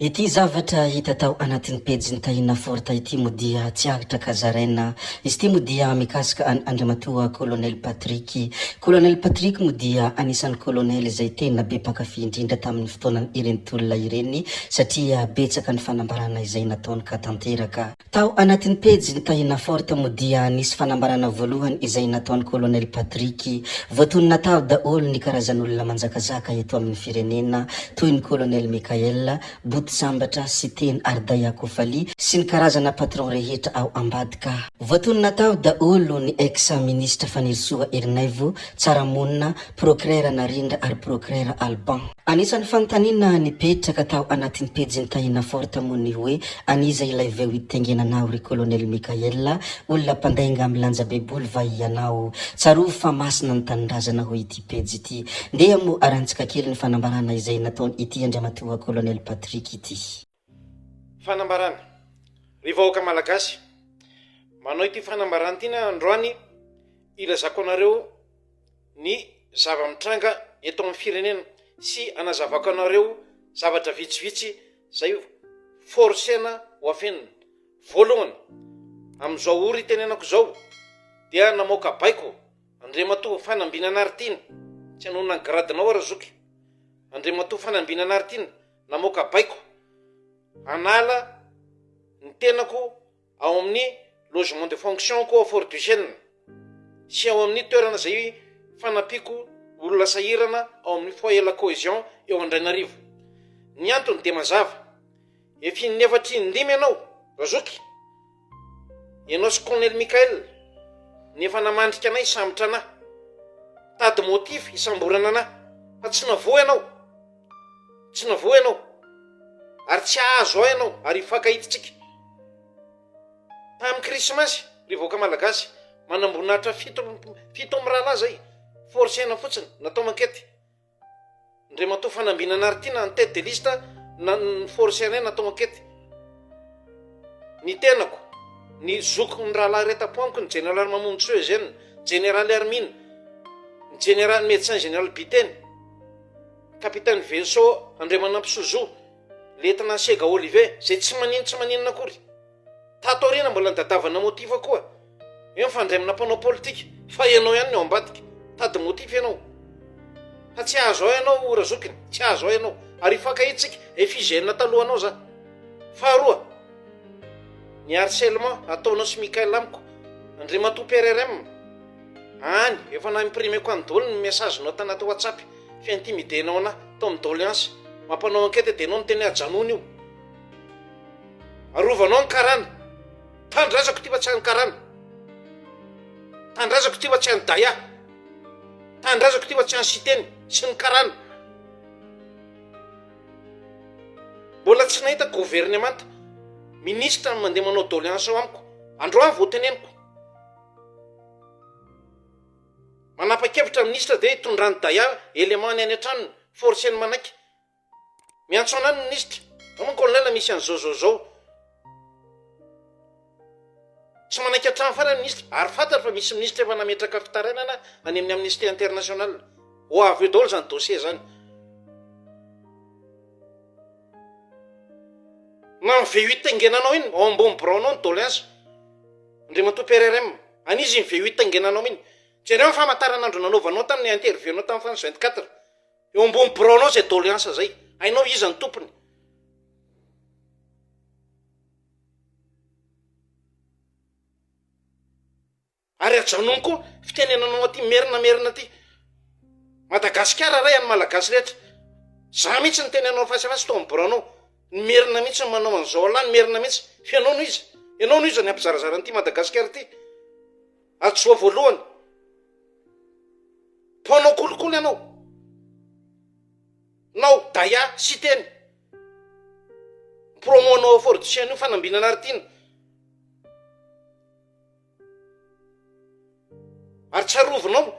Ity zavatra hita tao anatin'ny pejin'i Tahina Forte ity moa dia tsy aritra ka zaraina. Izy ity moa dia mikasika an'i Andriamatoa Colonel Patrick. Colonel Patrick moa dia anisan'ny colonel izay tena be mpankafy indrindra tamin'ny fotoanan'ireny tolona ireny satria betsaka ny fanambarana izay nataony ka tanteraka. Tao anatin'ny pejin'i Tahina Forte moa dia nisy fanambarana voalohany izay nataon'i Colonel Patrick. Voatonona tao daholo ny karazan'olona manjakazaka eto amin'ny firenena toy ny Colonel Mickaël, Boto Sambatra, Siteny ary Daya Kofali sy ny karazana patron rehetra ao ambadika. Voatonona tao daholo ny ex minisitra Fanirisoa Ernaivo, Tsaramonina, Procrère Narindra ary Procrère Alban. Anisan'ny fanontaniana nipetraka tao anatin'ny pejin'i Tahina Forte moa ny hoe an'iza ilay veo itengenanao ry Colonel Mickaël, olona mpandainga milanja baiboly va ianao? Tsarovy fa masina ny tanindrazana hoy ity pejy ity. Ndeha moa arantsika kely ny fanambarana izay nataon'ity Andriamatoa Colonel Patrick ity. Fanambarana, Ry vahoaka Malagasy, manao ity fanambarana ity aho androany hilazako anareo ny zava-mitranga eto amin'ny firenena sy hanazavako anareo zavatra vitsivitsy izay forcena ho afenina. Voalohany, amin'izao ora itenenako izao dia namoaka baiko Andriamatoa Fanambinana Artiana, tsy hanonona ny grade-nao aho razoky, Andriamatoa Fanambinana Artiana namoaka baiko hanala ny tenako ao amin'ny logement de fonction-ko ao Fort Duchesne sy ao amin'ny toerana izay fanampiako olona sahirana ao amin'ny foyer la cohésion eo Andrainarivo. Ny antony dia mazava, efa in'efatra indimy ianao Razoky, ianao sy Colonel Michael no efa namandrika anay hisambotra anah, tady motif hisamborana anah fa tsy navoa ianao. Tsy navoa ianao, ary tsy hahazo ahy ianao, ary hifankahita isika. Tamin'ny Krismasy, ry vahoaka malagasy, manamboninahitra fito, fito mirahalahy izay, forcena fotsiny, natao mankety. Andriamatoa Fanambinana Artiana en tête de liste, na, ni-forcer anay natao enquête. Ny tenako, ny zokiko, ny rahalahy iray tampo amiko, ny Jeneraly Mamonjisoa Eugène, Jeneraly Hermine, ny Jeneraly Médecin Général Biteny, Capitaine Veso Andriamanampisoa Zo, Lietnà Sega Olivier, izay tsy manino tsy maninona akory. Tato aoriana mbola nidadavana motif koa. Eo mifandray amina mpanao politika, fa ianao ihany no ao ambadika. Tady motif ianao. Fa tsy hahazo ahy ianao razokiny, tsy hahazo ahy ianao. Ary hifankahita isika, FIGN talohanao za. Faharoa, ny harcèlement ataonao sy Mickaël amiko, Andriamatoa PRRM, any, efa na-imprimer-ko any daholo ny message-nao tanaty WhatsApp. Fi-intimider-nao anah tao amin'ny doléance. Mampanao enquête dia enao miteny hoe ajanony io. Arovanao ny karana. Tanindrazako ity fa tsy an'ny karana. Tanindrazako ity fa tsy an'i Daya. Tanindrazako ity fa tsy an'i Siteny sy ny karana. Mbola tsy nahita governemanta, ministre mandeha manao doléance ao amiko. Androany vao teneniko. Manapa-kevitra ny minisitra dia itondran'i Daya élément-ny any an-tranony, forcer-ny manaiky. Miantso anah ny minisitra, ao mon colonel misy an'izao zao zao. Tsy manaiky hatramin'ny farany ny minisitra, ary fantany fa misy minisitra efa nametraka fitarainana any amin'ny Amnesty International. Ho avy eo daholo izany dossier izany. Na ny V8 taingenanao iny, ao ambony biraonao ny doléance. Andriamatoa PRRM, an'iza iny V8 taingenanao iny? Jereo ny famantaranandro nanaovanao tamin'ny interview-nao tamin'ny France 24. Eo ambony biraonao izay doléance izay. Hainao iza ny tompony. Ary ajanony koa fitenenanao aty merina merina aty. Madagasikara ray an'ny Malagasy rehetra. Za mihitsy niteny anao face à face tao amin'ny biraonao. Ny merina mihitsy no manao an'izao Allah, ny merina mihitsy. Fa ianao no iza? Ianao no iza ny hampizarazara an'ity Madagasikara ity? Hadisoa voalohany. Mpanao kolikoly ianao. Nao, Daya, Siteny. Promo anao ao Fort du Chien io fanambinana Artiana. Ary tsarovinao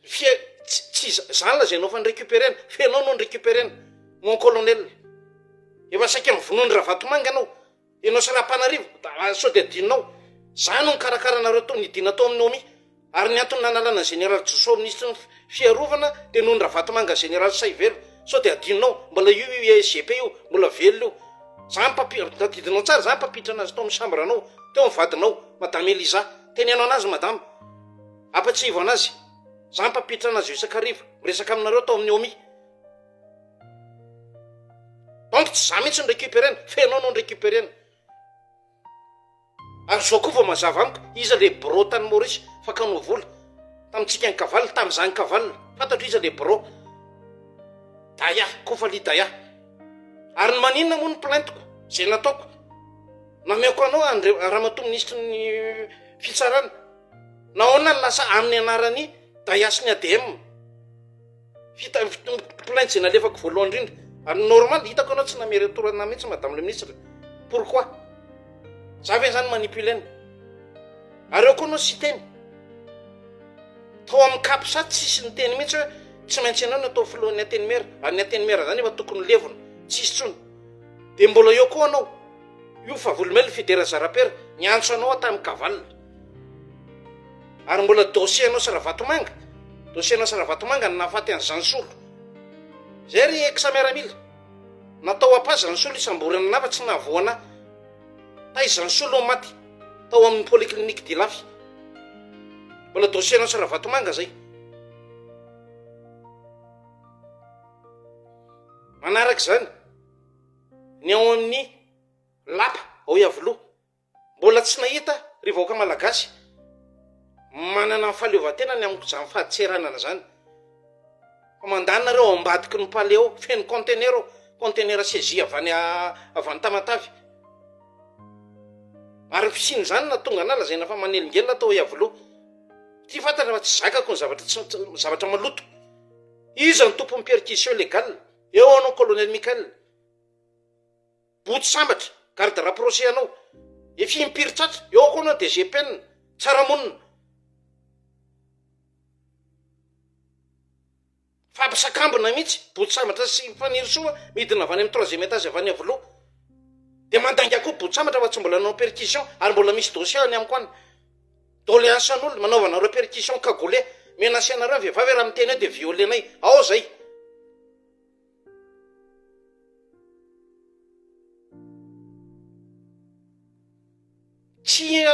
fie tsy tsy zany lazainao fa ni-recuperena fa ianao no ni-recuperena mon colonel. Efa saika novonoin'i Ravatomanga ianao, ianao sy Rapanarivo, sao dia adinonao. Za no nikarakara anareo tao, nidina tao amin'ny OMI. Ary ny antony nanalana ny Général Josoa minisitry ny fiarovana dia noho ny Ravatomanga Général Sahivelo. Sao dia adinonao, mbola io io ISGP io, mbola velona io. Za mpampi-, tadidinao tsara, za mpampiditra anazy tao amin'ny chambre anao, teo amin'ny vadinao, Madame Eliza. Teneno anazy Madame. Ampatsiahivo anazy. Za mpampiditra anazy io isan-kariva, miresaka aminareo tao amin'ny OMI. Donc tsy za mihitsy no récupérer-na, fa ianao no récupérer-na. Ary zao koa vao mazava amiko, iza le bro tany Maurice fakanao vola tamintsika ny cavale, tamin'izany cavale, fantatro iza le bro. Daya, Kofali Daya. Ary ny maninona moa ny plainte-ko, zay nataoko, nameako anao Andre, Ramatoa minisitry ny fitsarana, nahoana no lasa amin'ny anaran'i Daya sy ny ADM? Vita plainte izay nalefako voalohany indrindra. Ary normal, hitako ianao tsy namery retour anah mihitsy madame le ministre. Pourquoi? Za ve zany manipulena? Ary eo koa anao Siteny. Tao amin'ny CAPSA tsisy niteny mihitsy hoe tsy maintsy ianao no atao filohan'ny Antenimiera. Ary ny Antenimiera zany efa tokony levona, tsisy intsony. Dia mbola eo koa anao. Io Vavolombelona Fidera Zarapera niantso anao aho tamin'ny cavale. Ary mbola dossier anao sy Ravatomanga, dossier anao sy Ravatomanga no nahafaty an'i Zansolo. Zay ry ex miaramila. Natao apa Zansolo hisamborana anah fa tsy nahavoa anah. Taiza Zansolo no maty? Tao amin'ny polyclinique d'Ilafy. Mbola dossier anao sy Ravatomanga zay. Manaraka izany, ny ao amin'ny lapa ao Iavoloha. Mbola tsy nahita ry vahoaka malagasy manana ny fahaleovantena ny amin'izany fadintseranana izany. Fa mandany nareo ao ambadiky ny palais ao, feno conteneur ao, conteneur saisie avy any avy any Tamatave. Ary ny fisian'izany nahatonga anah lazaina fa manelingelina tao Iavoloha. Ity fantatra fa tsy zakako ny zavatra tsy zavatra maloto. Iza no tompon'ny perquisition légale? Eo anao colonel Michael. Boto sambatra, garde rapproché anao. Efa impiry tratra, eo koa anao DG Pen, tsara monina. Fampisakambina mihitsy, Boto sambatra sy Fanirisoa midina avy any amin'ny troisième étage avy any Iavoloha. Dia mandainga koa Boto sambatra fa tsy mbola nanao perquisition ary mbola misy dossier any amiko any. Doléance an'olona, manaovanareo perquisition cagoulé, menacer anareo ny vehivavy raha miteny eo dia violer-nay. Ao zay. Tsia,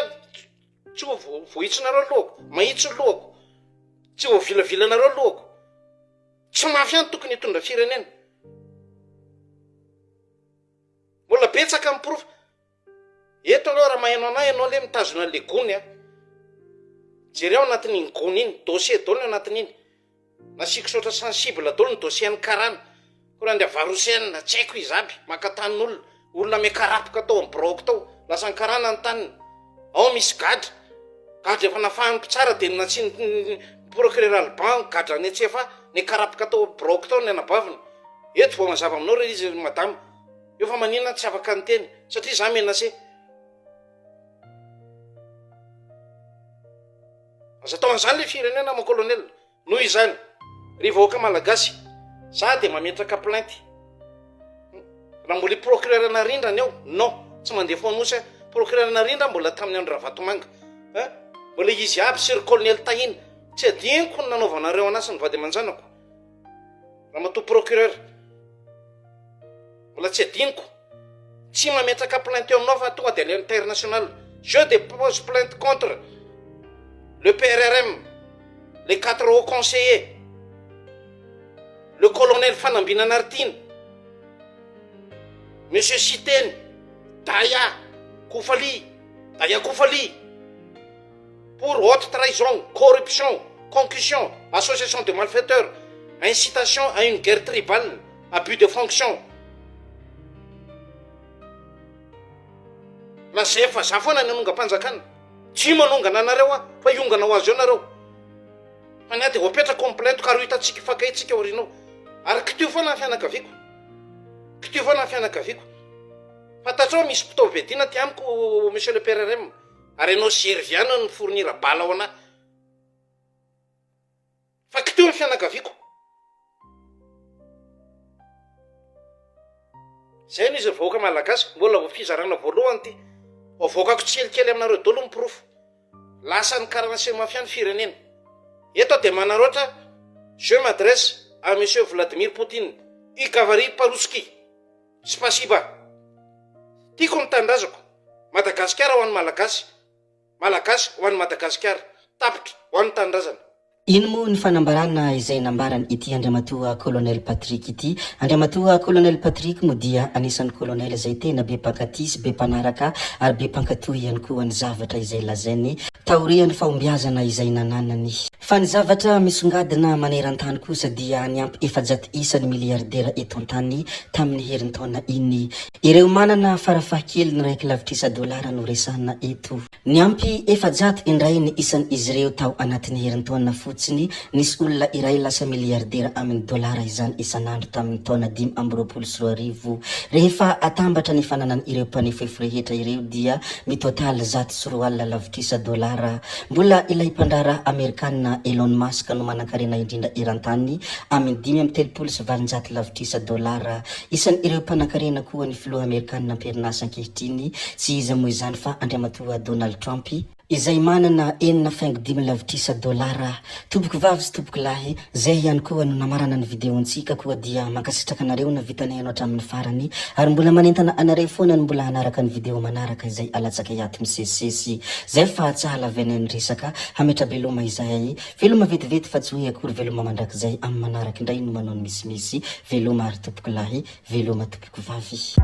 tsy ho voahitsinareo ny lohako, mahitsy ny lohako, tsy voavilavilanareo ny lohako. Tsy mafy ihany tokony hitondra firenena. Mbola betsaka ny porofo. Eto aloha raha maheno anah ianao le mitazona an'le gony a. Jereo anatin'iny gony iny, dossier daholo ny anatin'iny. Nasiako saotra sensible daholo ny dossier an'ny karana. Koa raha andeha varosena, tsy haiko iza aby, maka tanin'olona, olona miakarapoka tao amin'ny biraoko tao, lasan'ny karana ny taniny. Ao misy gadra, gadra efa nafahan'ny mpitsara dia nasian'ny procureur Alban gadra any Antsefa, niakarapoka tao amin'ny biraoko tao ny anabaviny. Eto vao mazava aminao re izy ry madama. Eo fa maninona tsy afaka niteny satria za menacé. Aza atao an'izany le firenena mon colonel. Noho izany, ry vahoaka malagasy, za dia mametraka plainte. Raha mbola i procureur Narindra ny ao, non, tsy mandeha fonosy aho. Procureur Narindra mbola tamin'ny andro Ravatomanga. Hein? Mbola izy aby sy ry colonel Tahina. Tsy adinoko ny nanaovanareo anah sy ny vady aman-janako. Ramatoa procureur. Mbola tsy adinoko. Tsy mametraka plainte eo aminao fa tonga dia à l'international. Je dépose plainte contre le PRRM, les quatre hauts conseillers, le colonel Fanambinana Artiana, Monsieur Siteny, Daya Koufali, Daya Koufali, pour haute trahison, corruption, concussion, association de malfaiteurs, incitation à une guerre tribale, abus de fonction. Lazaiko fa za foana ny hanongam-panjakana. Tsy manongana anareo aho fa hiongana ho azy eo nareo. Fa ny ahy dia voapetrako ny plainte ka ary ho hitantsika hifankahintsika aoriana ao. Ary kitio foana ny fianakaviako. Kitio foana ny fianakaviako. Fantatrao misy mpitaovam-piadiana aty amiko monsieur le PRRM. Ary ianao Serviana no fournir bala ho anah. Fa kiteo ny fianakaviako. Zay no izy ry vahoaka malagasy, mbola vao fizarana voalohany ity. Avoakako tsikelikely aminareo daholo ny porofo. Lasan'ny karana sy mafia ny firenena. Eto aho dia manaraotra, je m'adresse à monsieur Vladimir Poutine. I gavary parouski. Spasiba. Tiako ny tanindrazako. Madagasikara ho an'ny Malagasy. Malagasy ho an'i Madagasikara. Tapitra. Ho an'ny tanindrazana. Ino moa ny fanambarana izay nambaran ity Andriamatoa Colonel Patrick ity? Andriamatoa Colonel Patrick moa dia anisan'ny Colonel izay tena be mpankatia sy be mpanaraka ary be mpankato ihany koa ny zavatra izay lazainy taorian'ny fahombiazana izay nananany. Fa ny zavatra misongadina maneran-tany kosa dia niampy 400 isa ny miliardera eto an-tany tamin'ny herintaona iny. Ireo manana farafahakeliny iraiky lavitrisa dolara no resahina eto. Niampy 400 indray ny isan'izy ireo tao anatin'ny herintaona fotsiny. Nisy olona iray lasa miliardera amin'ny dolara izany isan'andro tamin'ny taona 2025. Rehefa atambatra ny fananan'ireo mpanefoefo rehetra ireo dia mitotaly 101 lavitrisa dolara. Mbola ilay mpandraharaha Amerikana Elon Musk no manankarena indrindra eran-tany amin'ny 835 lavitrisa dolara. Isan'ireo mpanankarena koa ny filoha Amerikana am-perinasa ankehitriny, tsy iza moa izany fa Andriamatoa Donald Trump, izay manana enina faingo dimy lavitrisa dolara. Tompoko vavy sy tompoko lahy, zay ihany koa no namarana ny video-ntsika koa dia mankasitraka anareo navita nihaino hatramin'ny farany ary mbola manentana anareo foana ny mbola hanaraka ny video manaraka izay alatsakay ato misesisesy. Zay fa tsy hahalavenay ny resaka, hametra-beloma izahay. Veloma vetivety fa tsy hoe akory veloma mandrakizay amin'ny manaraka indray no manao ny misimisy. Veloma ary tompoko lahy, veloma tompoko vavy.